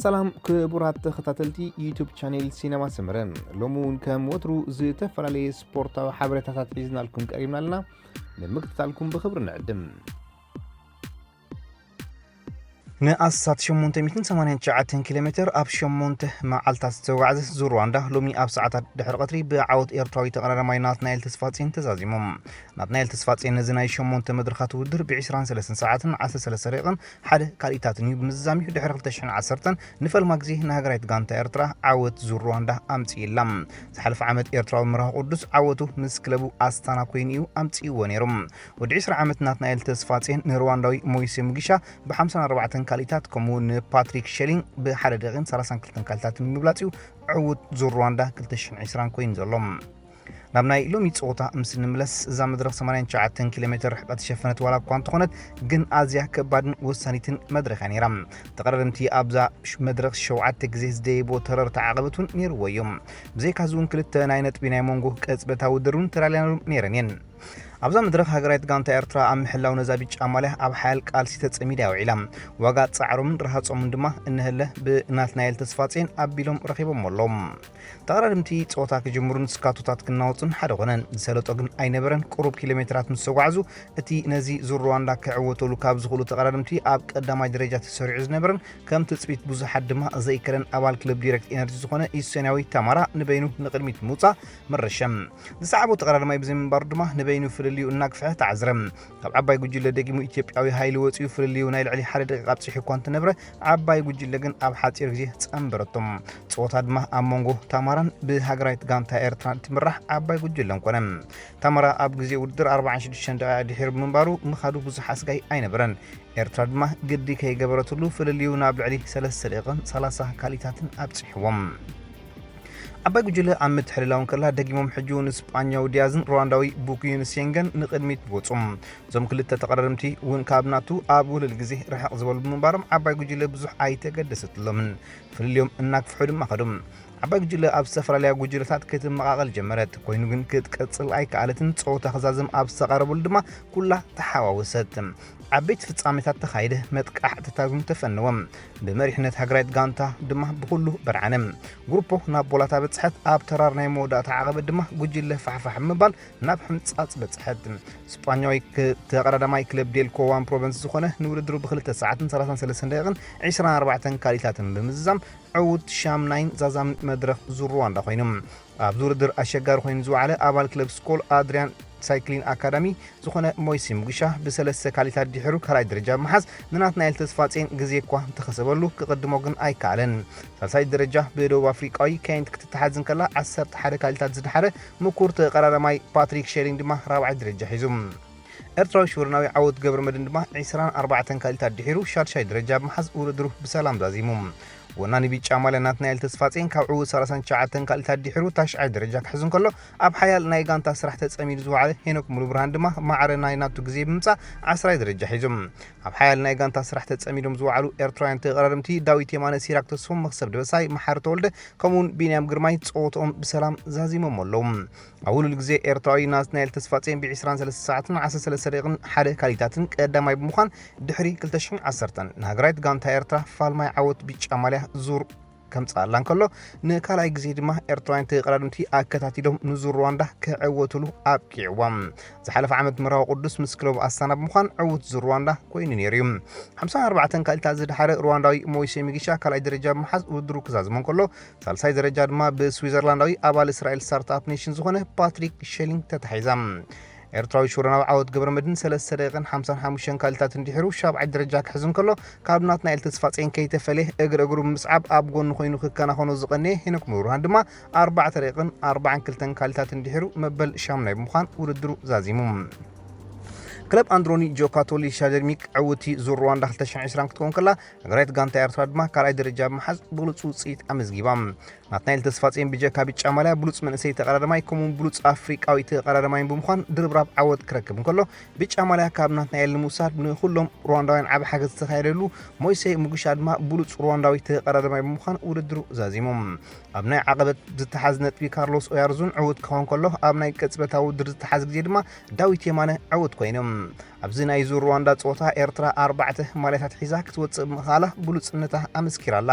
ሰላም ክቡራት ተኸታተልቲ ዩቱብ ቻኔል ሲነማ ሰመረ፣ ሎሚ እውን ከም ወትሩ ዝተፈላለየ ስፖርታዊ ሓበሬታታት ሒዝናልኩም ቀሪብና ኣለና። ንምክትታልኩም ብኽብሪ ንዕድም። ንኣስታት ሸሞንተ ሚእትን ሰማንያን ትሽዓተን ኪሎ ሜትር ኣብ ሸሞንተ መዓልታት ዝተጓዕዘ ዙር ሩዋንዳ ሎሚ ኣብ ሰዓታት ድሕሪ ቀትሪ ብዓወት ኤርትራዊ ተቐዳዳማይ ናትናኤል ተስፋጽዮን ተዛዚሙ። ናትናኤል ተስፋጽዮን ነዚ ናይ ሸሞንተ መድረኻት ውድድር ብ ዕስራን ሰለስተን ሰዓትን ዓሰርተ ሰለስተ ደቂቕን ሓደ ካልኢታትን እዩ ብምዝዛም እዩ ድሕሪ ክልተ ሽሕን ዓሰርተን ንፈልማ ግዜ ንሃገራዊት ጋንታ ኤርትራ ዓወት ዙር ሩዋንዳ ኣምጺእላ። ዝሓለፈ ዓመት ኤርትራዊ መርሃ ቅዱስ ዓወቱ ምስ ክለቡ ኣስታና ኮይኑ እዩ ኣምጺእዎ ነይሩ። ወዲ ዕስራ ዓመት ናትናኤል ተስፋጽዮን ንሩዋንዳዊ ሞይሴ ሙጊሻ ብ ሓምሳን ኣርባዕተን ካልኢታት ከምኡ ንፓትሪክ ሸሊንግ ብ ሓደ ደቂቕን ሰላሳን ክልተን ካልኢታትን ብምብላጽ እዩ ዕዉት ዙር ሩዋንዳ ክልተ ሽሕን ዕስራን ኮይኑ ዘሎ። ናብ ናይ ሎሚ ጸወታ ምስ እንምለስ፣ እዛ መድረኽ ሰማንያን ትሽዓተን ኪሎ ሜትር ርሕቀት ዝሸፈነት ዋላ እኳ እንተኾነት፣ ግን ኣዝያ ከባድን ወሳኒትን መድረኽ እያ ነይራ። ተቐዳደምቲ ኣብዛ ሽ-፣ መድረኽ ሸውዓተ ግዜ ዝደየቦ ተረርቲ ዓቐበት እውን ነይርዎ እዮም። ብዘይካዚ እውን ክልተ ናይ ነጥቢ ናይ መንጎ ቅጽበታዊ ውድድር እውን ተዳልያሎም ነይረን እየን። ኣብዛ መድረኽ ሃገራዊት ጋንታ ኤርትራ ኣብ ምሕላው ነዛ ቢጫ ማልያ ኣብ ሓያል ቃልሲ ተጸሚዳ ውዒላ። ዋጋ ጻዕሮምን ርሃጾምን ድማ እንሀለ ብናትናኤል ተስፋጽዮን ኣቢሎም ረኺቦሞ ኣለዉ። ተቐዳደምቲ ጸወታ ክጅምሩን ስካቶታት ክናወጹን ሓደ ኾነ። ዝሰለጦ ግን ኣይነበረን። ቁሩብ ኪሎ ሜትራት ምስ ተጓዕዙ፣ እቲ ነዚ ዙር ሩዋንዳ ክዕወተሉ ካብ ዝኽእሉ ተቐዳደምቲ ኣብ ቀዳማይ ደረጃ ተሰሪዑ ዝነበረን ከም ትጽቢት ብዙሓት ድማ ዘይከደን ኣባል ክለብ ዲረክት ኤነርጂ ዝኾነ ኢስቶንያዊ ታማራ ንበይኑ ንቕድሚት ምውጻእ መረሸ። ዝሰዓቦ ተቐዳዳማይ ብዘይምንባሩ ድማ ንበይኑ ፍልልዩ እናግፍሐ ተዓዝረ። ካብ ዓባይ ጉጅለ ደጊሙ ኢትዮጵያዊ ሃይሊ ወፂኡ ፍልልዩ ናይ ልዕሊ ሓደ ደቂቃ ኣብፂሑ እኳ እንተነበረ፣ ዓባይ ጉጅለ ግን ኣብ ሓፂር ግዜ ፀንበረቶም። ፀወታ ድማ ኣብ መንጎ ታማራን ብሃገራዊት ጋንታ ኤርትራን እትምራሕ ዓባይ ጉጅለን ኮነ። ታማራ ኣብ ግዜ ውድድር ኣርባዓን ሽዱሽተን ደቂቃ ድሒሩ ብምንባሩ ምኻዱ ብዙሕ ኣስጋይ ኣይነበረን። ኤርትራ ድማ ግዲ ከይገበረትሉ ፍልልዩ ናብ ልዕሊ ሰለስተ ደቂቕን ሰላሳ ካልኢታትን ኣብፂሕዎም። ዓባይ ጉጅለ ኣብ ምትሕልላው እንከላ፣ ደጊሞም ሕጂ እውን ስጳኛዊ ዲያዝን ሩዋንዳዊ ቡኩዩን ሴንገን ንቕድሚት ወጹ። እዞም ክልተ ተቐዳደምቲ እውን ካብ ናቱ ኣብ ውልል ግዜ ርሕቕ ዝበሉ ብምንባሮም፣ ዓባይ ጉጅለ ብዙሕ ኣይተገደሰትሎምን። ፍልልዮም እናግፍሑ ድማ ከዱ። ዓባይ ጉጅለ ኣብ ዝተፈላለያ ጉጅለታት ክትመቓቐል ጀመረት። ኮይኑ ግን ክትቀጽል ኣይከኣለትን። ጸወታ ክዛዘም ኣብ ዝተቓረበሉ ድማ ኩላ ተሓዋወሰት። ዓበይቲ ፍጻሜታት ተኻይደ፣ መጥቃዕትታት እውን ተፈነወ። ብመሪሕነት ሃገራዊት ጋንታ ድማ ብኹሉ በርዓነ። ግሩፖ ናብ ቦላታ በጽሐት፣ ኣብ ተራር ናይ መወዳእታ ዓቐበት ድማ ጉጅለ ፋሕፋሕ ብምባል ናብ ሕምጻጽ በጽሐት። ስጳኛዊ ክ-፣ ተቐዳዳማይ ክለብ ዴልኮ ዋን ፕሮቨንስ ዝኾነ ንውድድሩ ብክልተ ሰዓትን ሰላሳን ሰለስተን ደቂቕን ዕስራን ኣርባዕተን ካልኢታትን ብምዝዛም ዕዉት ሻምናይን ዛዛምን መድረኽ ዙር ሩዋንዳ ኮይኑ። ኣብዚ ውድድር ኣሸጋሪ ኮይኑ ዝወዓለ ኣባል ክለብ ስኮል ኣድሪያን ሳይክሊን ኣካዳሚ ዝኾነ ሞይሲ ሙግሻ ብሰለስተ ካልኢታት ድሒሩ ካልኣይ ደረጃ ብምሓዝ ንናትናኤል ተስፋጼን ግዜ እኳ እንተኸሰበሉ ክቕድሞ ግን ኣይከኣለን። ሳልሳይ ደረጃ ብደቡብ ኣፍሪቃዊ ኬንት ክትተሓዝ እንከላ ዓሰርተ ሓደ ካልኢታት ዝደሓረ ምኩር ተቐዳዳማይ ፓትሪክ ሼሊን ድማ ራብዓይ ደረጃ ሒዙ። ኤርትራዊ ሽወደናዊ ዓወት ገብረመድህን ድማ ዕስራን ኣርባዕተን ካልኢታት ድሒሩ ሻድሻይ ደረጃ ብምሓዝ ውድድሩ ብሰላም ዛዚሙ። ወናኒ ቢጫ ማልያ ናትናኤል ተስፋጼን ካብ ዕዉት ሰላሳን ትሽዓተን ካልኢታት ድሒሩ ታሽዓይ ደረጃ ክሕዝ እንከሎ፣ ኣብ ሓያል ናይ ጋንታ ስራሕ ተጸሚዱ ዝወዓለ ሄኖክ ሙሉብርሃን ድማ ማዕረ ናይ ናቱ ግዜ ብምምጻእ ዓስራይ ደረጃ ሒዙ። ኣብ ሓያል ናይ ጋንታ ስራሕ ተጸሚዶም ዝወዓሉ ኤርትራውያን ተቐዳደምቲ ዳዊት የማነ፣ ሲራክ ተስፎም፣ መኽሰብ ደበሳይ፣ መሓሪ ተወልደ ከምኡውን ቢንያም ግርማይ ጸወትኦም ብሰላም ዛዚሞም ኣለዉ። ኣብ ውሉል ግዜ ኤርትራዊ ናትናኤል ተስፋጼን ብ ዕስራን ሰለስተ ሰዓትን ዓሰርተ ሰለስተ ደቂቕን ሓደ ካልኢታትን ቀዳማይ ብምዃን ድሕሪ ክልተ ሽሕን ዓሰርተን ንሃገራዊት ጋንታ ኤርትራ ፋልማይ ዓወት ቢጫ ማልያ ዙር ከምጽኣላ እንከሎ፣ ንካልኣይ ግዜ ድማ ኤርትራውያን ተቐዳደምቲ ኣከታቲሎም ንዙር ሩዋንዳ ክዕወትሉ ኣብቂዕዎም። ዝሓለፈ ዓመት መራዊ ቅዱስ ምስ ክለቡ ኣስታና ብምዃን ዕዉት ዙር ሩዋንዳ ኮይኑ ነይሩ እዩ። ሓምሳን ኣርባዕተን ካልኢታት ዝደሓረ ሩዋንዳዊ ሞይሴ ሚጊሻ ካልኣይ ደረጃ ብምሓዝ ውድድሩ ክዛዝሞ እንከሎ፣ ሳልሳይ ደረጃ ድማ ብስዊዘርላንዳዊ ኣባል እስራኤል ስታርትኣፕ ኔሽን ዝኾነ ፓትሪክ ሸሊንግ ተታሒዛ። ኤርትራዊ ሽወደናዊ ዓወት ገብረመድህን ሰለስተ ደቂቕን ሓምሳን ሓሙሽተን ካልኢታትን ድሒሩ ሻብዓይ ደረጃ ክሕዝ እንከሎ፣ ካብ ናትናኤል ተስፋጼን ከይተፈለየ እግሪ እግሩ ብምስዓብ ኣብ ጎኑ ኮይኑ ክከናኸኖ ዝቐነየ ሄኖክ ሙሉብርሃን ድማ ኣርባዕተ ደቂቕን ኣርባዓን ክልተን ካልኢታትን ድሒሩ መበል ሻምናይ ብምዃን ውድድሩ ዛዚሙ። ክለብ ኣንድሮኒ ጆካቶሊ ሻደርሚክ ዕውቲ ዙር ሩዋንዳ ክልተ ሽሕን ዕስራን ክትከውን ከላ፣ ሃገራዊት ጋንታ ኤርትራ ድማ ካልኣይ ደረጃ ብምሓዝ ብሉጽ ውጽኢት ኣመዝጊባ። ናትናኤል ተስፋጼን ብጀካ ቢጫ ማልያ ብሉጽ መንእሰይ ተቐዳዳማይ ከምኡውን ብሉጽ ኣፍሪቃዊ ተቐዳዳማይ ብምዃን ድርብራብ ዓወት ክረክብ እንከሎ፣ ቢጫ ማልያ ካብ ናትናኤል ንምውሳድ ንኹሎም ሩዋንዳውያን ዓቢ ሓገዝ ዝተኻየደሉ ሞይሴ ሙጉሻ ድማ ብሉጽ ሩዋንዳዊ ተቐዳዳማይ ብምዃን ውድድሩ ዛዚሙ። ኣብ ናይ ዓቐበት ዝተሓዝ ነጥቢ ካርሎስ ኦያርዙን ዕዉት ክኸውን ከሎ፣ ኣብ ናይ ቅጽበታዊ ውድድር ዝተሓዝ ግዜ ድማ ዳዊት የማነ ዕዉት ኮይኑ። ኣብዚ ናይ ዙር ሩዋንዳ ጸወታ ኤርትራ ኣርባዕተ ማልያታት ሒዛ ክትወጽእ ምኽኣላ ብሉጽነታ ኣመስኪራ ኣላ።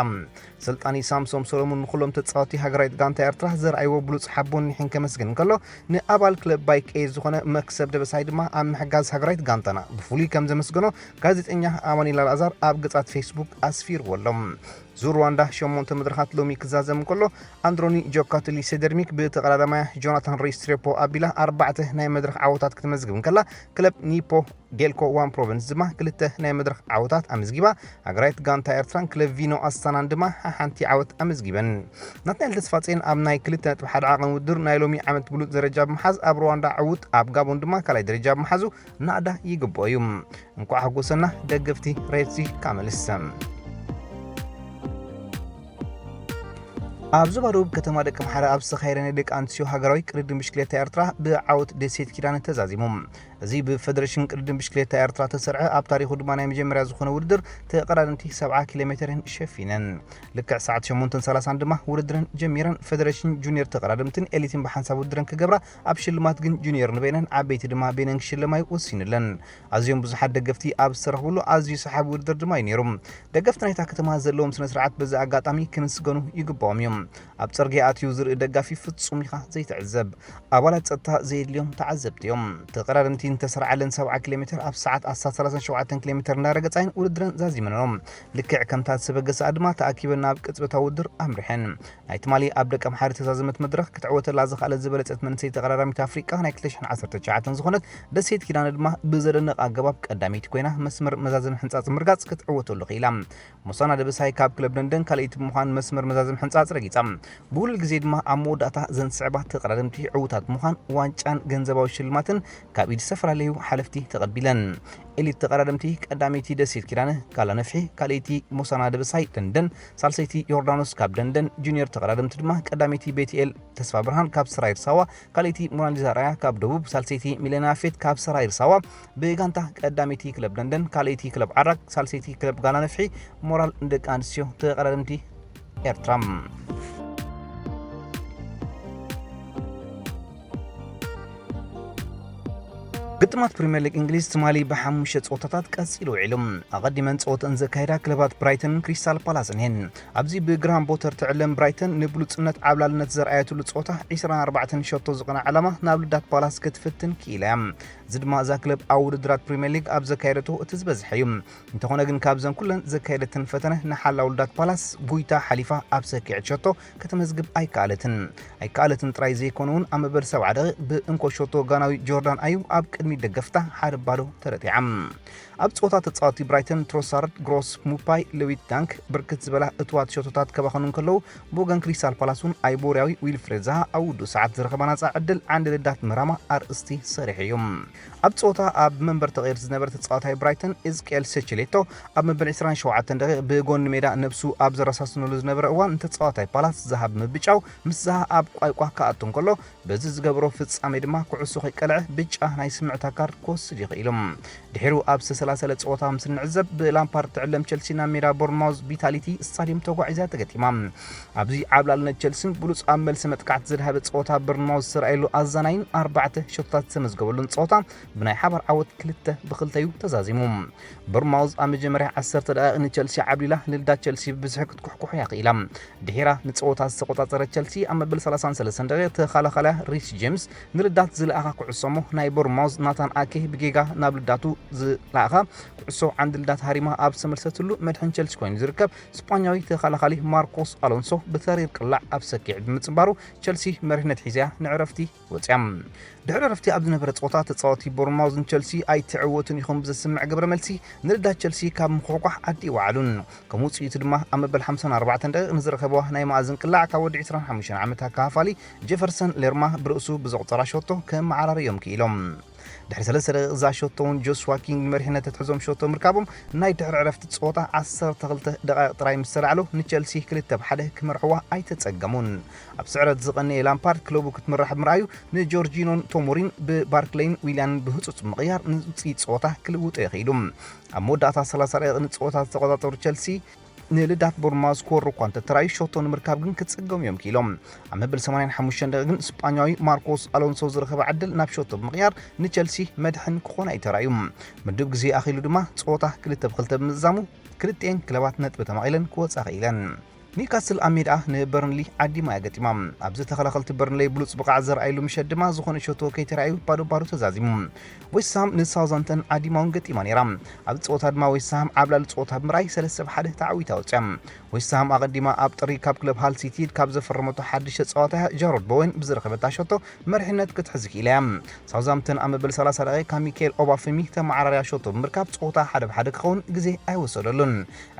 ሰልጣኒ ሳምሶም ሰሎሙን ንኹሎም ተጻወቲ ሃገራዊት ጋንታ ኤርትራ ዘርኣይዎ ብሉጽ ሓቦን ኒሕን ከመስግን እንከሎ፣ ንኣባል ክለብ ባይክ ኤር ዝኾነ መክሰብ ደበሳይ ድማ ኣብ ምሕጋዝ ሃገራዊት ጋንታና ብፍሉይ ከም ዘመስገኖ ጋዜጠኛ ኣማኑኤል ኣልኣዛር ኣብ ገጻት ፌስቡክ ኣስፊርዎ ኣሎ። ዙር ሩዋንዳ ሸሞንተ መድረኻት ሎሚ ክዛዘም እንከሎ፣ ኣንድሮኒ ጆካትሊ ሴደርሚክ ብተቐዳዳማያ ጆናታን ሬስትሬፖ ኣቢላ ኣርባዕተ ናይ መድረኽ ዓወታት ክትመዝግብ እንከላ፣ ክለብ ኒፖ ዴልኮ ዋን ፕሮቪንስ ድማ ክልተ ናይ መድረኽ ዓወታት ኣመዝጊባ። ሃገራዊት ጋንታ ኤርትራን ክለብ ቪኖ ኣስታናን ድማ ሓንቲ ዓወት ኣመዝጊበን። ናትናኤል ተስፋጼን ኣብ ናይ ክልተ ነጥቢ ሓደ ዓቐን ውድድር ናይ ሎሚ ዓመት ብሉጽ ደረጃ ብምሓዝ ኣብ ሩዋንዳ ዕዉት፣ ኣብ ጋቦን ድማ ካልኣይ ደረጃ ብምሓዙ ናእዳ ይግብኦ እዩ። እንኳዕ ሓጎሰና ደገፍቲ ሬድሲ ካመልስ። ኣብ ዞባ ደቡብ ከተማ ደቂ ኣምሓራ ኣብ ዝተኻየደ ናይ ደቂ ኣንስትዮ ሃገራዊ ቅድድም ብሽክሌታ ኤርትራ ብዓወት ደሴት ኪዳነ ተዛዚሙ። እዚ ብፈደሬሽን ቅድድም ብሽክሌታ ኤርትራ ተሰርዐ፣ ኣብ ታሪኹ ድማ ናይ መጀመርያ ዝኾነ ውድድር፣ ተቐዳደምቲ ሰብዓ ኪሎ ሜተርን ሸፊነን። ልክዕ ሰዓት ሸሞንተን ሰላሳን ድማ ውድድረን ጀሚረን። ፈደሬሽን ጁኒየር ተቐዳደምትን ኤሊትን ብሓንሳብ ውድድረን ክገብራ፣ ኣብ ሽልማት ግን ጁኒየር ንበይነን፣ ዓበይቲ ድማ በይነን ክሽለማ እዩ ወሲኑለን። ኣዝዮም ብዙሓት ደገፍቲ ኣብ ዝተረኽብሉ ኣዝዩ ሰሓቢ ውድድር ድማ እዩ ነይሩ። ደገፍቲ ናይታ ከተማ ዘለዎም ስነ ስርዓት በዚ ኣጋጣሚ ክምስገኑ ይግብኦም እዮም። ኣብ ጽርግያ ኣትዩ ዝርኢ ደጋፊ ፍጹም ኢኻ ዘይትዕዘብ። ኣባላት ጸጥታ ዘየድልዮም ተዓዘብቲ እዮም። ተቐዳደምቲ ንተሰርዓለን ሰብዓ ኪሎ ሜተር ኣብ ሰዓት ኣስታት ሰላሳን ሸውዓተን ኪሎ ሜተር እንዳረገጻ እየን ውድድረን ዛዚመንኦ። ልክዕ ከምታ ዝሰበገሰኣ ድማ ተኣኪበን ናብ ቅጽበታዊ ውድድር ኣምሪሐን። ናይ ትማሊ ኣብ ደቀምሓረ ተዛዘመት መድረኽ ክትዕወተላ ዝኸኣለት ዝበለጸት መንእሰይ ተቐዳዳሚት ኣፍሪቃ ናይ ክልተ ሽሕን ዓሰርተ ትሽዓተን ዝኾነት ደሴት ኪዳነ ድማ ብዘደንቕ ኣገባብ ቀዳመይቲ ኮይና መስመር መዛዘሚ ሕንጻጽ ምርጋጽ ክትዕወተሉ ክኢላ። ሞሳና ደበሳይ ካብ ክለብ ደንደን ካልኣይቲ ብምዃን መስመር መዛዘሚ ሕንጻጽ ረጊጻ። ብውሉል ግዜ ድማ ኣብ መወዳእታ እዘን ዝስዕባ ተቐዳደምቲ ዕዉታት ብምዃን ዋንጫን ገንዘባዊ ሽልማትን ካብ ኢድ ዝተፈላለዩ ሓለፍቲ ተቐቢለን። ኤሊት ተቐዳደምቲ ቀዳመይቲ ደሴት ኪዳነ ጋላ ነፍሒ፣ ካልኣይቲ ሞሳና ደበሳይ ደንደን፣ ሳልሰይቲ ዮርዳኖስ ካብ ደንደን፣ ጁኒየር ተቐዳደምቲ ድማ ቀዳመይቲ ቤትኤል ተስፋ ብርሃን ካብ ሰራይር ሳዋ፣ ካልኣይቲ ሞናሊዛ ራያ ካብ ደቡብ፣ ሳልሰይቲ ሚለና ፌት ካብ ሰራይር ሳዋ። ብጋንታ ቀዳመይቲ ክለብ ደንደን፣ ካልኣይቲ ክለብ ዓራግ፣ ሳልሰይቲ ክለብ ጋላ ነፍሒ። ሞራል ንደቂ ኣንስትዮ ተቐዳደምቲ ኤርትራ። ግጥማት ፕሪምየር ሊግ እንግሊዝ ትማሊ ብሓሙሽተ ጸወታታት ቀጺሉ ውዒሉ። ኣቐዲመን ጸወተን ዘካየዳ ክለባት ብራይተንን ክሪስታል ፓላስን እየን። ኣብዚ ብግራሃም ቦተር ትዕለም ብራይተን ንብሉጽነት ዓብላልነት ዘርኣየትሉ ጸወታ ዒስራን ኣርባዕተን ሸቶ ዝቐንዐ ዕላማ ናብ ልዳት ፓላስ ክትፍትን ክኢላ እያ። እዚ ድማ እዛ ክለብ ኣብ ውድድራት ፕሪምየር ሊግ ኣብ ዘካየደቶ እቲ ዝበዝሐ እዩ። እንተኾነ ግን ካብዘን ኩለን ዘካየደተን ፈተነ ንሓላው ልዳት ፓላስ ጉይታ ሓሊፋ ኣብ ሰኪዐት ሸቶ ከተመዝግብ ኣይከኣለትን። ኣይከኣለትን ጥራይ ዘይኮነ እውን ኣብ መበል ሰብዓ ደቂቕ ብእንኮ ሸቶ ጋናዊ ጆርዳን ኣዩ ኣብ ቅድሚት ደገፍታ ሓደ ባዶ ተረቲዓ። ኣብ ጸወታ ተጻወቲ ብራይተን ትሮሳርድ፣ ግሮስ፣ ሙፓይ፣ ሌዊት ዳንክ ብርክት ዝበላ እትዋት ሸቶታት ከባኸኑ እንከለዉ፣ ብወገን ክሪስታል ፓላስ እውን ኣይቦርያዊ ዊልፍሬድ ዛሃ ኣብ ውዱእ ሰዓት ዝረኸባ ናጻ ዕድል ዓንዲ ልዳት ምራማ ኣርእስቲ ሰሪሑ እዩ። ኣብ ጸወታ ኣብ መንበር ተቐይር ዝነበረ ተጻዋታይ ብራይተን ኢዝቅኤል ሴችሌቶ ኣብ መበል ዒስራን ሸውዓተን ደቂቕ ብጎኒ ሜዳ ነብሱ ኣብ ዘረሳስነሉ ዝነበረ እዋን ንተጻዋታይ ፓላስ ዛሃ ብምብጫው ምስ ዛሃ ኣብ ቋይቋ ክኣቱ እንከሎ በዚ ዝገበሮ ፍጻሜ ድማ ኩዕሶ ከይቀልዐ ብጫ ናይ ስምዕታ ካርድ ክወስድ ይኽእል እዩ። ድሒሩ ኣብ ዝተሰላሰለ ጸወታ ምስ እንዕዘብ ብላምፓርድ ትዕለም ቸልሲ ናብ ሜዳ ቦርንማውዝ ቪታሊቲ ስታዲየም ተጓዒዛ ተገጢማ። ኣብዚ ዓብላልነት ቸልሲን ብሉጽ ኣብ መልሲ መጥቃዕቲ ዝድሃበ ጸወታ ቦርንማውዝ ዝተራእየሉ ኣዛናይን ኣርባዕተ ሸቶታት ዝተመዝገበሉን ጸወታ ብናይ ሓባር ዓወት ክልተ ብክልተ እዩ ተዛዚሙ። ቦርንማውዝ ኣብ መጀመርያ ዓሰርተ ደቂቕ ንቸልሲ ዓብሊላ ንልዳት ቸልሲ ብብዝሒ ክትኩሕኩሖ እያ ክኢላ። ድሒራ ንጸወታ ዝተቖጻጸረ ቸልሲ ኣብ መበል ሰላሳን ሰለስተን ደቂቕ ተኸላኻላ ሪስ ጄምስ ንልዳት ዝለኣኻ ኩዕሶ እሞ ናይ ቦርንማውዝ ናታን ኣኬ ብጌጋ ናብ ልዳቱ ዝለኣኻ ኩዕሶ ዓንዲ ልዳት ሃሪማ ኣብ ዝተመልሰትሉ መድሕን ቸልሲ ኮይኑ ዝርከብ ስጳኛዊ ተኸላኻሊ ማርኮስ ኣሎንሶ ብተሪር ቅላዕ ኣብ ሰኪዕ ብምጽንባሩ ቸልሲ መሪሕነት ሒዛ ንዕረፍቲ ወጽያ። ድሕሪ ዕረፍቲ ኣብ ዝነበረ ጸወታ ተጻወቲ ቦርንማውዝ ንቸልሲ ኣይትዕወቱን ኢኹም ብዘስምዕ ግብረ መልሲ ንልዳት ቸልሲ ካብ ምኹሕኳሕ ዓዲ ይወዓሉን። ከም ውጽኢቱ ድማ ኣብ መበል ሓምሳን ኣርባዕተን ደቂቕ ንዝረኸብዋ ናይ መኣዝን ቅላዕ ካብ ወዲ ዒስራን ሓሙሽተን ዓመት ኣካፋፋሊ ጀፈርሰን ሌርማ ብርእሱ ብዘቑጸራ ሸቶ ከመዓራርዮም ክኢሎም። ድሕሪ ሰለስተ ደቂቕ እዛ ሸቶ እውን ጆስዋ ኪንግ መሪሕነት ተትሕዞም ሸቶ ምርካቦም ናይ ድሕሪ ዕረፍቲ ጸወታ ዓሰርተ ክልተ ደቓይቕ ጥራይ ምስ ተላዕሉ ንቸልሲ ክልተ ብ ሓደ ክመርሕዋ ኣይተጸገሙን። ኣብ ስዕረት ዝቐነየ ላምፓርድ ክለቡ ክትምራሕ ምርኣዩ ንጆርጂኖን ቶሞሪን ብባርክሌይን ዊልያንን ብህጹጽ ምቕያር ንውጽኢት ጸወታ ክልውጦ ይኽኢሉ። ኣብ መወዳእታ ሰላሳ ደቂቕ ንጸወታ ዝተቖጻጸሩ ቸልሲ ንልዳት ቦርንማውዝ ክወሩ እኳ እንተተራእዩ፣ ሸቶ ንምርካብ ግን ክጽገሙ እዮም ክኢሎም። ኣብ መበል ሰማንያን ሓሙሽተን ደቂቕ ግን ስጳኛዊ ማርኮስ ኣሎንሶ ዝረኸበ ዕድል ናብ ሸቶ ብምቕያር ንቸልሲ መድሕን ክኾና እዩ ተራእዩ። ምድብ ግዜ ኣኺሉ ድማ ጸወታ ክልተ ብክልተ ብምዝዛሙ ክልቲኤን ክለባት ነጥቢ ተማቒለን ክወጻ ክኢለን። ኒውካስል ኣብ ሜዳኣ ንበርንሊ ዓዲማ እያ ገጢማ። ኣብዚ ተኸላኸልቲ በርንለይ ብሉጽ ብቕዓት ዘርኣየሉ ምሸት ድማ ዝኾነ ሸቶ ከይተራእዩ ባዶ ባዶ ተዛዚሙ። ዌስትሃም ንሳውዛምተን ዓዲማ እውን ገጢማ ነይራ። ኣብዚ ጸወታ ድማ ዌስትሃም ዓብላሊ ጸወታ ብምርኣይ ሰለስተ ብ ሓደ ተዓዊታ ወጽያ። ዌስትሃም ኣቐዲማ ኣብ ጥሪ ካብ ክለብ ሃል ሲቲ ካብ ዘፈረመቶ ሓድሽ ተጻዋታይ ጃሮድ ቦወን ብዝረኸበታ ሸቶ መሪሕነት ክትሕዝ ክኢላ እያ። ሳውዛምተን ኣብ መበል ሰላሳ ደቂቕ ካብ ሚካኤል ኦባፈሚ ተመዓራርያ ሸቶ ብምርካብ ጸወታ ሓደ ብ ሓደ ክኸውን ግዜ ኣይወሰደሉን።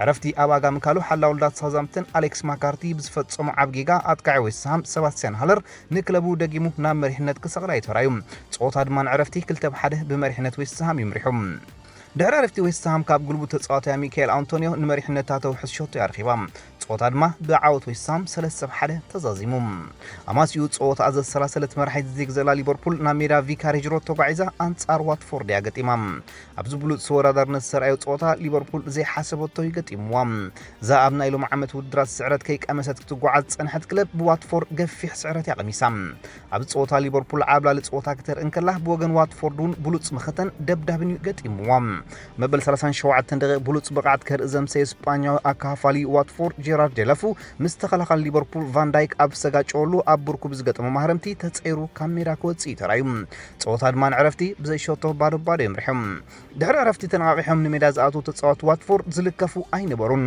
ዕረፍቲ ኣብ ኣጋ ምካሉ ሓላውልዳት ሳውዛምተን ኣሌክስ ማካርቲ ብዝፈጸሞ ዓብ ጌጋ ኣጥቃዒ ዌስትሃም ሰባስቲያን ሃለር ንክለቡ ደጊሙ ናብ መሪሕነት ክሰቕላ እዩ ተራእዩ። ጸወታ ድማ ንዕረፍቲ ክልተ ብ ሓደ ብመሪሕነት ዌስትሃም ይምሪሑ። ድሕሪ ዕረፍቲ ዌስትሃም ካብ ግልቡ ተጻዋታይ ሚካኤል ኣንቶኒዮ ንመሪሕነታ ተውሕስ ሸቶ እያ ረኺባ። ጸወታ ድማ ብዓወት ዌስትሃም ሰለስተ ብ ሓደ ተዛዚሙ። ኣማሲኡ ጸወታ ዘሰላሰለት መራሒት ሊግ ዘላ ሊቨርፑል ናብ ሜዳ ቪካሬጅ ሮድ ተጓዒዛ ኣንጻር ዋትፎርድ እያ ገጢማ። ኣብዚ ብሉጽ ተወዳዳርነት ዝተራእዮ ጸወታ ሊቨርፑል ዘይሓሰበቶ እዩ ገጢምዋ። እዛ ኣብ ናይ ሎም ዓመት ውድድራት ስዕረት ከይቀመሰት ክትጓዓዝ ዝጸንሐት ክለብ ብዋትፎርድ ገፊሕ ስዕረት እያ ቀሚሳ። ኣብዚ ጸወታ ሊቨርፑል ዓብላሊ ጸወታ ክተርኢ እንከላ፣ ብወገን ዋትፎርድ እውን ብሉጽ መኸተን ደብዳብን እዩ ገጢምዋ። መበል ሰላሳን ሸውዓተን ደቂቕ ብሉጽ ብቕዓት ከርኢ ዘምሰየ ስጳኛዊ ኣካፋሊ ዋትፎርድ ጄራርድ ደለፉ ምስ ተኸላኻሊ ሊቨርፑል ቫን ዳይክ ኣብ ዝተጋጨወሉ ኣብ ብርኩ ብዝገጠሞ ማህረምቲ ተጸይሩ ካብ ሜዳ ክወጽእ እዩ ተራእዩ። ጸወታ ድማ ንዕረፍቲ ብዘይ ሸቶ ባዶ ባዶ እዮም ሪሖም። ድሕሪ ዕረፍቲ ተነቓቒሖም ንሜዳ ዝኣትዉ ተጻወትቲ ዋትፎርድ ዝልከፉ ኣይነበሩን።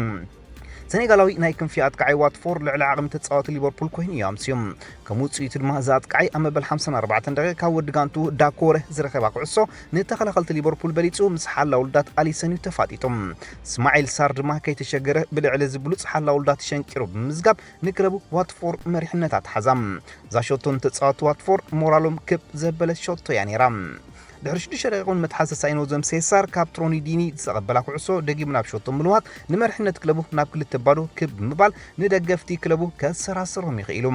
ሰኔጋላዊ ናይ ክንፊ ኣጥቃዓይ ዋትፎርድ ልዕሊ ዓቕሚ ተጻወቲ ሊቨርፑል ኮይኑ እዩ ኣምስዩ። ከም ውጽኢቱ ድማ እዚ ኣጥቃዓይ ኣብ መበል ሓምሳን ኣርባዕተን ደቂቕ ካብ ወዲ ጋንቱ ዳኮረ ዝረኸባ ኩዕሶ ንተኸላኸልቲ ሊቨርፑል በሊጹ ምስ ሓላ ውልዳት ኣሊሰን እዩ ተፋጢጡ። እስማዒል ሳር ድማ ከይተሸገረ ብልዕሊ እዚ ብሉጽ ሓላ ውልዳት ሸንቂሩ ብምምዝጋብ ንክለቡ ዋትፎርድ መሪሕነት ኣትሓዛ። እዛ ሸቶ ንተጻወቲ ዋትፎርድ ሞራሎም ክብ ዘበለት ሸቶ እያ ነይራ። ድሕሪ ሽዱሽተ ደቂቕ እውን መትሓዚ ተሳኢኑ ዘምሰየ ሳር ካብ ትሮኒ ዲኒ ዝተቐበላ ኩዕሶ ደጊሙ ናብ ሸቶ ምልዋጥ ንመሪሕነት ክለቡ ናብ ክልተ ባዶ ክብ ብምባል ንደገፍቲ ክለቡ ከሰራስሮም ይኽኢሉ።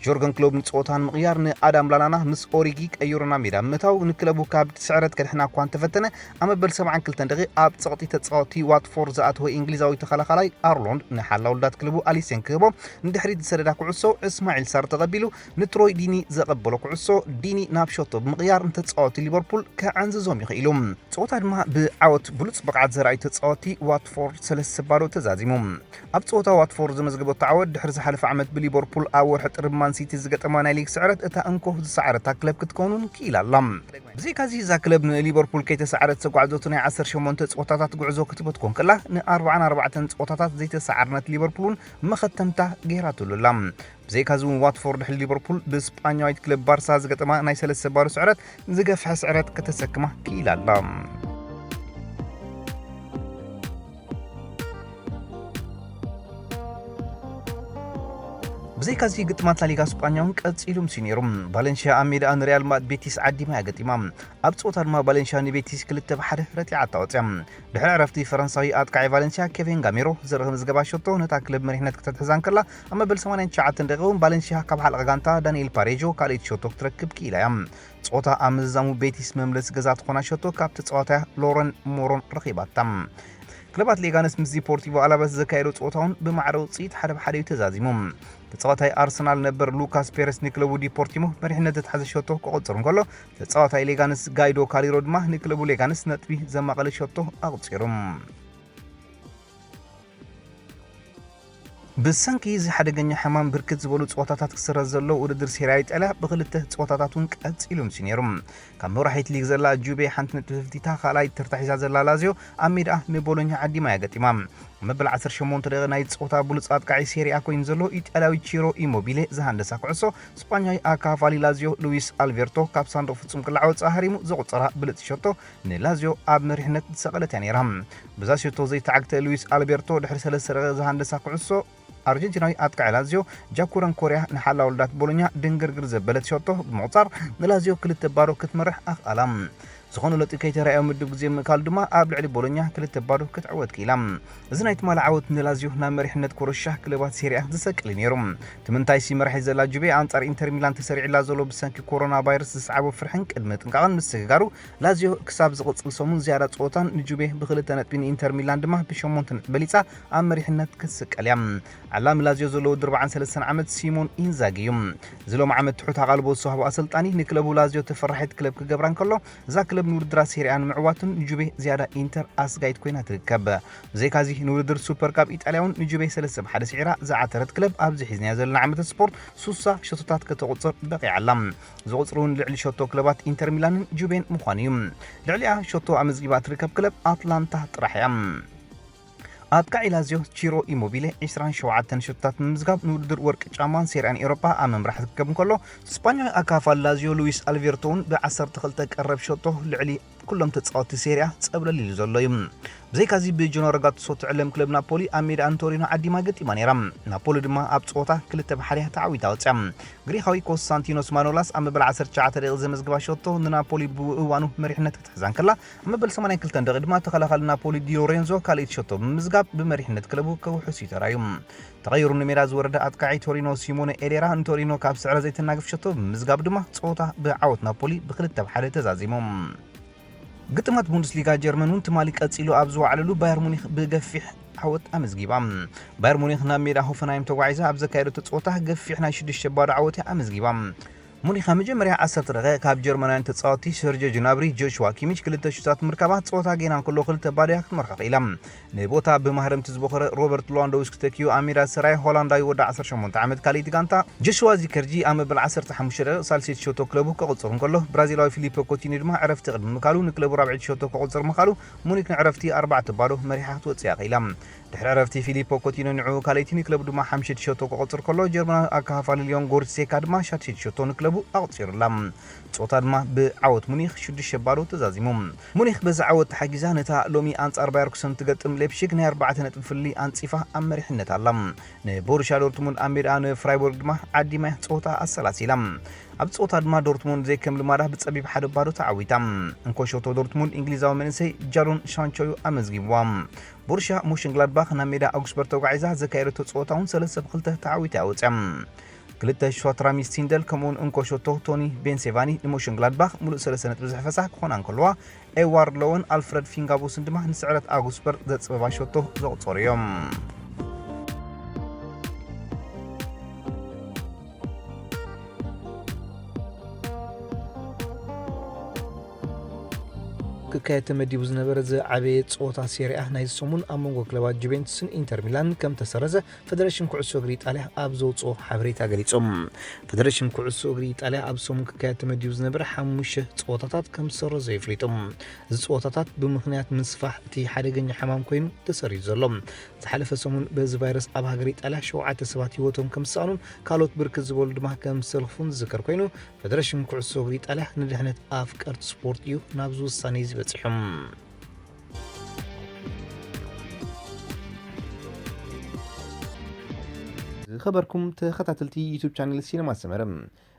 ጆርገን ክሎብ ንጸወታ ንምቕያር ንኣዳም ላላና ምስ ኦሪጊ ቀይሩ ናብ ሜዳ ብምእታው ንክለቡ ካብ ስዕረት ከድሕና እኳ እንተፈተነ ኣብ መበል ሰብዓን ክልተን ደቂቕ ኣብ ጸቕጢ ተጻወቲ ዋትፎርድ ዝኣተወ እንግሊዛዊ ተኸላኻላይ ኣርሎንድ ንሓላውልዳት ክለቡ ኣሊሴን ክህቦ ንድሕሪት ዝሰደዳ ኩዕሶ እስማዒል ሳር ተቐቢሉ ንትሮይ ዲኒ ዘቐበሎ ኩዕሶ ዲኒ ናብ ሸቶ ብምቕያር ንተጻወቲ ሊቨርፑል ከዓንዝዞም ይኽኢሉ። ጸወታ ድማ ብዓወት ብሉጽ ብቕዓት ዘርኣዩ ተጻወቲ ዋትፎርድ ሰለስተ ባዶ ተዛዚሙ። ኣብ ጸወታ ዋትፎርድ ዘመዝገበቶ ዓወት ድሕሪ ዝሓለፈ ዓመት ብሊቨርፑል ኣብ ወርሒ ጥሪ ማን ሲቲ ዝገጠማ ናይ ሊግ ስዕረት እታ እንኮ ዝሰዓረታ ክለብ ክትከውን እውን ክኢላ ኣላ። ብዘይካዚ እዛ ክለብ ንሊቨርፑል ከይተሰዓረት ዝተጓዕዘቱ ናይ ዓሰርተ ሸሞንተ ጸወታታት ጉዕዞ ክትበትኮ እንከላ ንኣርብዓን ኣርባዕተን ጸወታታት ዘይተሰዓርነት ሊቨርፑል እውን መኸተምታ ገይራትሉ ኣላ። ብዘይካዚ እውን ዋትፎርድ ድሕሪ ሊቨርፑል ብስጳኛዊት ክለብ ባርሳ ዝገጠማ ናይ ሰለስተ ባዶ ስዕረት ዝገፍሐ ስዕረት ከተሰክማ ክኢላ ኣላ። ብዘይካዚ ግጥማት ላሊጋ ስጳኛ እውን ቀጺሉ ምስ ነይሩ። ቫለንሽያ ኣብ ሜዳኣ ንሪያል ቤቲስ ዓዲማ እያ ገጢማ። ኣብ ጸወታ ድማ ቫለንሽያ ንቤቲስ ክልተ ብ ሓደ ረቲዓታ ወጽያ። ድሕሪ ዕረፍቲ ፈረንሳዊ ኣጥቃዒ ቫለንሲያ ኬቨን ጋሜሮ ዘረኸ መዝገባ ሸቶ ነታ ክለብ መሪሕነት ከተትሕዛ እንከላ ኣብ መበል ሰማንያን ትሽዓተን ደቂቕ እውን ቫለንሲያ ካብ ሓለቓ ጋንታ ዳንኤል ፓሬጆ ካልኣይቲ ሸቶ ክትረክብ ክኢላ እያ። ጸወታ ኣብ ምዝዛሙ ቤቲስ መምለሲ ገዛ ትኾና ሸቶ ካብ ተጻዋታያ ሎረን ሞሮን ረኺባታ። ክለባት ሌጋነስ ምስ ዲፖርቲቮ ኣላቨስ ዘካየዶ ጸወታ እውን ብማዕረ ውጽኢት ሓደ ብ ሓደ እዩ ተዛዚሙ። ተጻዋታይ ኣርሰናል ነበር ሉካስ ፔረስ ንክለቡ ዲፖርቲሞ መሪሕነት ዘትሓዘ ሸቶ ክቆጽር እንከሎ ተጻዋታይ ሌጋንስ ጋይዶ ካሊሮ ድማ ንክለቡ ሌጋንስ ነጥቢ ዘማቐለ ሸቶ ኣቑጺሩ። ብሰንኪ እዚ ሓደገኛ ሕማም ብርክት ዝበሉ ጸወታታት ክስረዝ ዘሎ ውድድር ሴሪያ ኢጣልያ ብክልተ ጸወታታት እውን ቀጺሉ ምስ ነይሩ። ካብ መራሒት ሊግ ዘላ ጁቤ ሓንቲ ነጥቢ ተፈቲታ ካልኣይ ተርታ ሒዛ ዘላ ላዚዮ ኣብ ሜዳ ንቦሎኛ ዓዲማ እያ ገጢማ። መበል ዓሰርተ ሸሞንተ ደቂቕ ናይ ጸወታ ብሉጽ ኣጥቃዒ ሴሪያ ኮይኑ ዘሎ ኢጣልያዊ ቺሮ ኢሞቢሌ ዝሃንደሳ ኩዕሶ ስጳኛዊ ኣካፋሊ ላዚዮ ሉዊስ ኣልቤርቶ ካብ ሳንዱቕ ፍጹም ቅላዕ ወጻኢ ሃሪሙ ዘቑጸራ ብልጽ ሸቶ ንላዚዮ ኣብ መሪሕነት ዝሰቐለት እያ ነይራ። ብዛ ሸቶ ዘይተዓግተ ሉዊስ ኣልቤርቶ ድሕሪ ሰለስተ ደቂቕ ዝሃንደሳ ኩዕሶ ኣርጀንቲናዊ ኣጥቃዒ ላዚዮ ጃኩረን ኮርያ ንሓላውልዳት ቦሎኛ ድንግርግር ዘበለት ሸቶ ብምቑጻር ንላዚዮ ክልተ ባዶ ክትመርሕ ኣኽኣላ። ዝኾነ ለውጢ ከይተራእዮ ምድብ ግዜ ምእካሉ ድማ ኣብ ልዕሊ ቦሎኛ ክልተ ባዶ ክትዕወት ክኢላ። እዚ ናይ ትማሊ ዓወት ንላዝዮ ናብ መሪሕነት ኮረሻ ክለባት ሴሪኣ ዝሰቅል እዩ ነይሩ። እቲ ምንታይሲ መራሒ ዘላ ጁቤ ኣንጻር ኢንተር ሚላን ተሰሪዕላ ዘሎ ብሰንኪ ኮሮና ቫይረስ ዝሰዓቦ ፍርሕን ቅድመ ጥንቃቕን ምስግጋሩ፣ ላዝዮ ክሳብ ዝቕጽል ሰሙን ዝያዳ ጸወታን ንጁቤ ብክልተ ነጥቢ፣ ንኢንተር ሚላን ድማ ብሸሞንተ ነጥቢ በሊጻ ኣብ መሪሕነት ክትስቀል እያ። ዓላሚ ላዝዮ ዘለዎ ድርባዓን ሰለስተን ዓመት ሲሞን ኢንዛጊ እዩ። እዚ ሎም ዓመት ትሑት ኣቓልቦ ዝሰሃቦ ኣሰልጣኒ ንክለቡ ላዝዮ ተፈራሒት ክለብ ክገብራ እንከሎ፣ እዛ ክለብ ንውድድራት ሴሪኣ ንምዕዋትን ንጁቤ ዝያዳ ኢንተር ኣስጋይት ኮይና ትርከብ። ብዘይካዚ ንውድድር ሱፐር ካፕ ኢጣልያ እውን ንጁቤ ሰለስተ ብሓደ ስዒራ ዝዓተረት ክለብ ኣብዚ ሒዝናዮ ዘለና ዓመተ ስፖርት ሱሳ ሸቶታት ከተቑጽር በቒዓ ኣላ። እዚ ቁጽሪ እውን ልዕሊ ሸቶ ክለባት ኢንተር ሚላንን ጁቤን ምዃኑ እዩ። ልዕሊኣ ሸቶ ኣመዝጊባ እትርከብ ክለብ ኣትላንታ ጥራሕ እያ። ኣጥቃዒ ላዝዮ ቺሮ ኢሞቢሌ ዕስራን ሸውዓተን ሸቶታት ብምምዝጋብ ንውድድር ወርቂ ጫማን ሴሪኣን ኤውሮጳ ኣብ ምምራሕ ዝርከብ እንከሎ፣ ስጳኛዊ ኣካፋል ላዝዮ ሉዊስ ኣልቬርቶ እውን ብ ዓሰርተ ክልተ ቀረብ ሸቶ ልዕሊ ኩሎም ተጻወትቲ ሴሪኣ ጸብለል ኢሉ ዘሎ እዩ። ብዘይካዚ ብጀኖሮ ጋቱሶ ትዕለም ክለብ ናፖሊ ኣብ ሜዳ ንቶሪኖ ዓዲማ ገጢማ ነይራ። ናፖሊ ድማ ኣብ ጸወታ ክልተ ብሓደ ተዓዊታ ወጽያ። ግሪኻዊ ኮንስታንቲኖስ ማኖላስ ኣብ መበል ዓሰርተ ትሽዓተ ደቂቕ ዘመዝግባ ሸቶ ንናፖሊ ብእዋኑ መሪሕነት ክትሕዛ እንከላ፣ ኣብ መበል ሰማንያን ክልተን ደቂቕ ድማ ተኸላኻሊ ናፖሊ ዲ ሎሬንዞ ካልኣይቲ ሸቶ ብምምዝጋብ ብመሪሕነት ክለቡ ከውሕስ እዩ ተራእዩ። ተቐይሩ ንሜዳ ዝወረደ ኣጥቃዒ ቶሪኖ ሲሞነ ኤዴራ ንቶሪኖ ካብ ስዕረ ዘይተናግፍ ሸቶ ብምምዝጋብ ድማ ጸወታ ብዓወት ናፖሊ ብክልተ ብሓደ ተዛዚሙ። ግጥማት ቡንደስሊጋ ጀርመን እውን ትማሊ ቀጺሉ ኣብ ዝወዓለሉ ባየር ሙኒክ ብገፊሕ ዓወት ኣመዝጊባ። ባየር ሙኒክ ናብ ሜዳ ሆፈንሃይም ተጓዒዛ ኣብ ዘካየደቶ ጸወታ ገፊሕ ናይ ሽዱሽተ ባዶ ዓወት እያ ኣመዝጊባ። ሙኒክ ኣብ መጀመርያ ዓሰርተ ደቂቕ ካብ ጀርመናውያን ተጻወትቲ ሰርጆ ጅናብሪ፣ ጆሽዋ ኪሚች ክልተ ሹታት ምርካባ ጸወታ ጌና እንከሎ ክልተ ባዶ እያ ክትመርሖ ክኢላ። ንቦታ ብማህረምቲ ዝበኾረ ሮበርት ሌዋንዶውስኪ ተኪኡ ኣብ ሜዳ ዝሰራየ ሆላንዳዊ ወዲ ዓሰርተ ሸሞንተ ዓመት ካልኣይቲ ጋንታ ጆሽዋ ዚከርጂ ኣብ መበል ዓሰርተ ሓሙሽተ ደቂቕ ሳልሰይቲ ሸቶ ክለቡ ከቕጽሩ እንከሎ፣ ብራዚላዊ ፊሊፖ ኮቲኒ ድማ ዕረፍቲ ቅድሚ ምካሉ ንክለቡ ራብዐይቲ ሸቶ ከቕጽር ምካሉ፣ ሙኒክ ንዕረፍቲ ኣርባዕተ ባዶ መሪሓ ክትወጽእ እያ ክኢላ። ድሕሪ ዕረፍቲ ፊሊፖ ኮቲኖ ንዕኡ ካልኣይቲ ንክለቡ ድማ ሓምሽቲ ሸቶ ክቆጽር ከሎ፣ ጀርመናዊ ኣካፋፋሊ ሊዮን ጎሬትዜካ ድማ ሻድሸይቲ ሸቶ ንክለቡ ኣቑጺሩላ። ጸወታ ድማ ብዓወት ሙኒክ ሽዱሽተ ባዶ ተዛዚሙ። ሙኒክ በዚ ዓወት ተሓጊዛ ነታ ሎሚ ኣንጻር ባየርኩሰን ትገጥም ሌፕሺግ ናይ ኣርባዕተ ነጥቢ ፍልልይ ኣንጺፋ ኣብ መሪሕነት ኣላ። ንቦሩሻ ዶርትሙንድ ኣብ ሜዳ ንፍራይቦርግ ድማ ዓዲማ ጸወታ ኣሰላሲላ። ኣብ ጸወታ ድማ ዶርትሙንድ ዘይከም ልማዳ ብጸቢብ ሓደ ባዶ ተዓዊታ። እንኮ ሸቶ ዶርትሙንድ እንግሊዛዊ መንእሰይ ጃዶን ሻንቾ እዩ ኣመዝጊብዋ። ቦሩሽያ ሞሽንግላድባኽ ናብ ሜዳ ኣውግስበርግ ተጓዒዛ ዘካየደቶ ጸወታ እውን ሰለስተ ብክልተ ተዓዊታ እያ ወጽያ። ክልተ ሸቶታት ራሚስ ቲንደል ከምኡውን እንኮ ሸቶ ቶኒ ቤንሴቫኒ ንሞሽንግላድባኽ ሙሉእ ሰለስተ ነጥቢ ዝሕፈሳ ክኾና እንከለዋ፣ ኤድዋርድ ሎወን ኣልፍረድ ፊንጋቦስን ድማ ንስዕረት ኣውግስበርግ ዘጽበባ ሸቶ ዘቑጸሩ እዮም። ክካየድ ተመዲቡ ዝነበረ ዝዓበየ ጸወታ ሴሪኣ ናይዚ ሰሙን ኣብ መንጎ ክለባት ጁቬንቱስን ኢንተር ሚላን ከም ተሰረዘ ፈደረሽን ኩዕሶ እግሪ ኢጣልያ ኣብ ዘውጽኦ ሓበሬታ ገሊጹ። ፈደረሽን ኩዕሶ እግሪ ኢጣልያ ኣብ ሰሙን ክካየድ ተመዲቡ ዝነበረ ሓሙሽተ ጸወታታት ከም ዝሰረዞ የፍሊጡ። እዚ ጸወታታት ብምኽንያት ምስፋሕ እቲ ሓደገኛ ሕማም ኮይኑ ተሰሪዙ ዘሎ። ዝሓለፈ ሰሙን በዚ ቫይረስ ኣብ ሃገር ኢጣልያ ሸውዓተ ሰባት ህይወቶም ከም ዝሰኣኑን ካልኦት ብርክት ዝበሉ ድማ ከም ዝተለኽፉን ዝዝከር ኮይኑ፣ ፈደረሽን ኩዕሶ እግሪ ኢጣልያ ንድሕነት ኣፍቀርቲ ስፖርት እዩ ናብዚ ውሳኔ እዚ በጺሑ። ዝኸበርኩም ተኸታተልቲ ዩቱብ ቻነል ሲነማ ሰመረ፣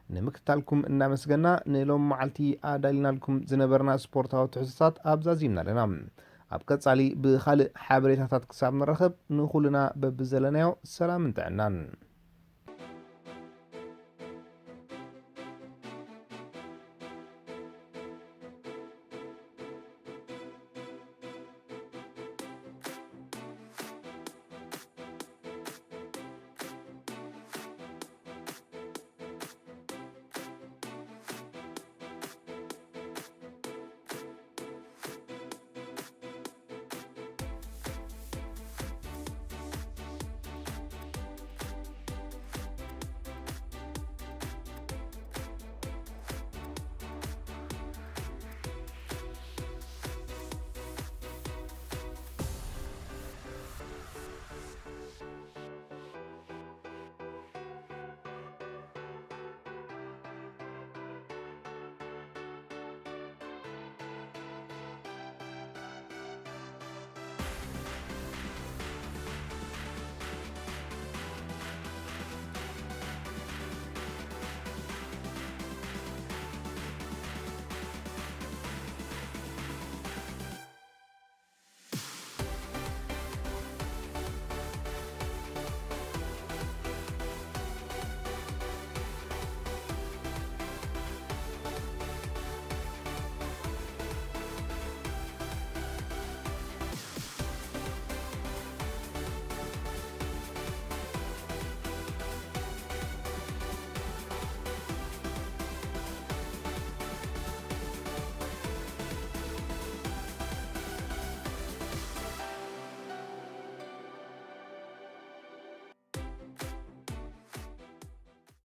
ንምክትታልኩም እናመስገና፣ ንሎም መዓልቲ ኣዳሊናልኩም ዝነበርና ስፖርታዊ ትሕዝቶታት ኣብዛዚምና ኣለና። ኣብ ቀጻሊ ብኻልእ ሓበሬታታት ክሳብ ንራኸብ፣ ንኹልና በብዘለናዮ ሰላምን ጥዕናን።